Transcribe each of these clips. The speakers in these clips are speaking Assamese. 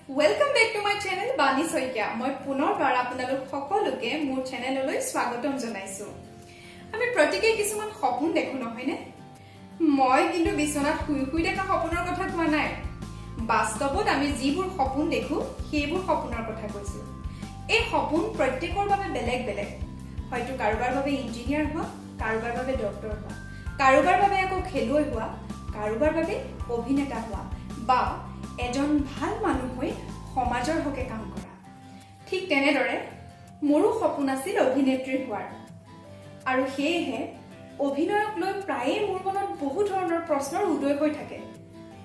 Welcome back to my channel Bani Saikia. মই পুনৰবাৰ আপোনালোক সকলোকে মোৰ চেনেললৈ স্বাগতম জনাইছো। আমি প্ৰত্যেকেই কিছুমান সপোন দেখো, নহয়নে? মই কিন্তু বিচনাত শুই শুই দেখা সপোনৰ কথা কোৱা নাই। বাস্তৱত আমি যিবোৰ সপোন দেখো, সেইবোৰ সপোনৰ কথা কৈছো। এই সপোন প্ৰত্যেকৰ বাবে বেলেগ বেলেগ। হয়তো কাৰোবাৰ বাবে ইঞ্জিনিয়াৰ হোৱা, কাৰোবাৰ বাবে ডক্টৰ হোৱা, কাৰোবাৰ বাবে আকৌ খেলুৱৈ হোৱা, কাৰোবাৰ বাবে অভিনেতা হোৱা বা এজন ভাল মানুহ হৈ সমাজৰ হকে কাম কৰা। ঠিক তেনেদৰে মোৰো সপোন আছিল অভিনেত্ৰী হোৱাৰ আৰু সেয়েহে অভিনয়ক লৈ প্ৰায়ে মোৰ মনত বহু ধৰণৰ প্ৰশ্নৰ উদয় হৈ থাকে।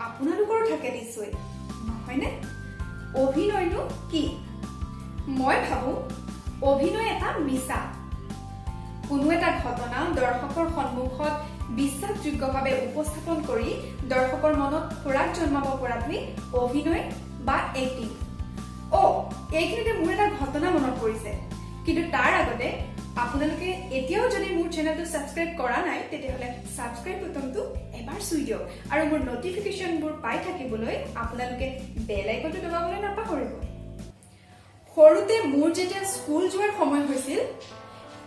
আপোনালোকৰো থাকে নিশ্চয়, নহয়নে? অভিনয়নো কি? মই ভাবো অভিনয় এটা মিছা কোনো এটা ঘটনা দৰ্শকৰ সন্মুখত বিশ্বাসযোগ্যভাৱে উপস্থাপন কৰি দৰ্শকৰ মনত খোৰাক জন্মাব পৰাটোৱেই অভিনয় বা এক্টিং। অ', এইখিনিতে মোৰ এটা ঘটনা মনত পৰিছে। কিন্তু তাৰ আগতে আপোনালোকে এতিয়াও যদি মোৰ চেনেলটো ছাবস্ক্ৰাইব কৰা নাই, তেতিয়াহ'লে ছাবস্ক্ৰাইব বুটনটো এবাৰ চুই দিয়ক আৰু মোৰ নটিফিকেশ্যনবোৰ পাই থাকিবলৈ আপোনালোকে বেল আইকনটো দবাবলৈ নাপাহৰিব। সৰুতে মোৰ যেতিয়া স্কুল যোৱাৰ সময় হৈছিল,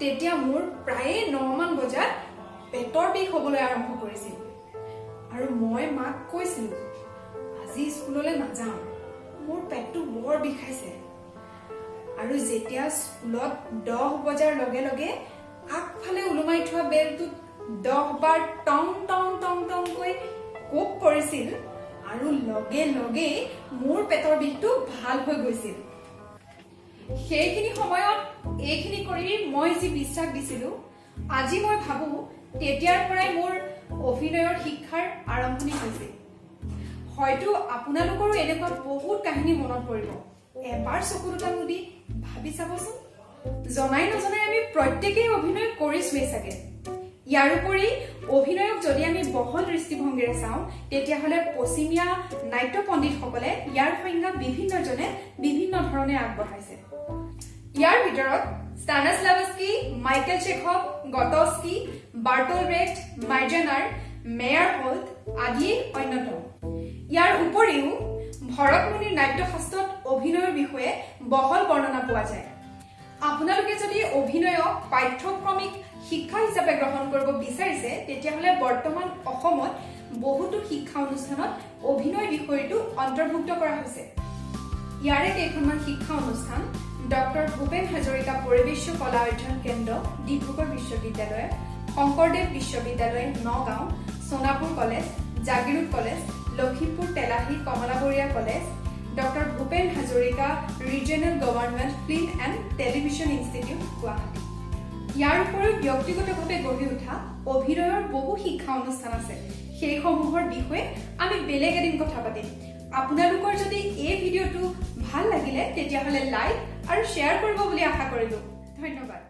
তেতিয়া মোৰ প্ৰায়ে 9মান বজাত পেটৰ বিষ হ'বলৈ আৰম্ভ কৰিছিল আৰু মই মাক কৈছিলো, "আজি স্কুললৈ নাযাওঁ, মোৰ পেটটো বৰ বিষাইছে।" আৰু যেতিয়া স্কুলত 10 বজাৰ লগে লগে আগফালে ওলোমাই থোৱা বেলটোত 10 বাৰ টং টং টং টংকৈ কোব পৰিছিল আৰু লগে লগেই মোৰ পেটৰ বিষটো ভাল হৈ গৈছিল। সেইখিনি সময়ত এইখিনি কৰি মই যি বিশ্বাস দিছিলো, আজি মই ভাবো তেতিয়াৰ পৰাই মোৰ অভিনয়ৰ শিক্ষাৰ আৰম্ভণি হৈছিল। হয়তো আপোনালোকৰো এনেকুৱা বহুত কাহিনী মনত পৰিব। এবাৰ চকু দুটা মুদি ভাবি চাবচোন। জনাই নজনাই আমি প্ৰত্যেকেই অভিনয় কৰিছোৱেই চাগে। ইয়াৰোপৰি অভিনয়ক যদি আমি বহল দৃষ্টিভংগীৰে চাওঁ, তেতিয়াহ'লে পশ্চিমীয়া নাট্য পণ্ডিতসকলে ইয়াৰ সংজ্ঞা বিভিন্নজনে বিভিন্ন ধৰণে আগবঢ়াইছে। ইয়াৰ ভিতৰত ষ্টানিছলাভস্কি, মাইকেল চেখভ, গ্ৰটস্কি, বাৰ্টল ব্ৰেক্ট, মাইজনাৰ, মেয়াৰ হোল্ড আদিয়েই অন্যতম। ইয়াৰ উপৰিও ভৰতমুনিৰ নাট্যশাস্ত্ৰত অভিনয়ৰ বিষয়ে বহল বৰ্ণনা পোৱা যায়। আপোনালোকে যদি অভিনয়ক পাঠ্যক্ৰমিক শিক্ষা হিচাপে গ্ৰহণ কৰিব বিচাৰিছে, তেতিয়াহ'লে বৰ্তমান অসমত বহুতো শিক্ষা অনুষ্ঠানত অভিনয় বিষয়টো অন্তৰ্ভুক্ত কৰা হৈছে। ইয়াৰে কেইখনমান শিক্ষা অনুষ্ঠান: ডক্টৰ ভূপেন হাজৰিকা পৰিৱেশ্য কলা অধ্যয়ন কেন্দ্ৰ, ডিব্ৰুগড় বিশ্ববিদ্যালয়, শংকৰদেৱ বিশ্ববিদ্যালয়, Nagaon, Sonapur college, Jagiroad college, Lakhimpur Telahi Kamalabaria college, doctor Bhupen Hazarika regional government film and television institute, Guwahati. ইয়াৰ উপৰিও ব্যক্তিগতভাৱে গঢ়ি উঠা অভিনয়ৰ বহু শিক্ষা অনুষ্ঠান আছে। সেইসমূহৰ বিষয়ে আমি বেলেগ এদিন কথা পাতিম। আপোনালোকৰ যদি এই ভিডিঅ'টো ভাল লাগিলে, তেতিয়াহ'লে লাইক আৰু শ্বেয়াৰ কৰিব বুলি আশা কৰিলো। ধন্যবাদ।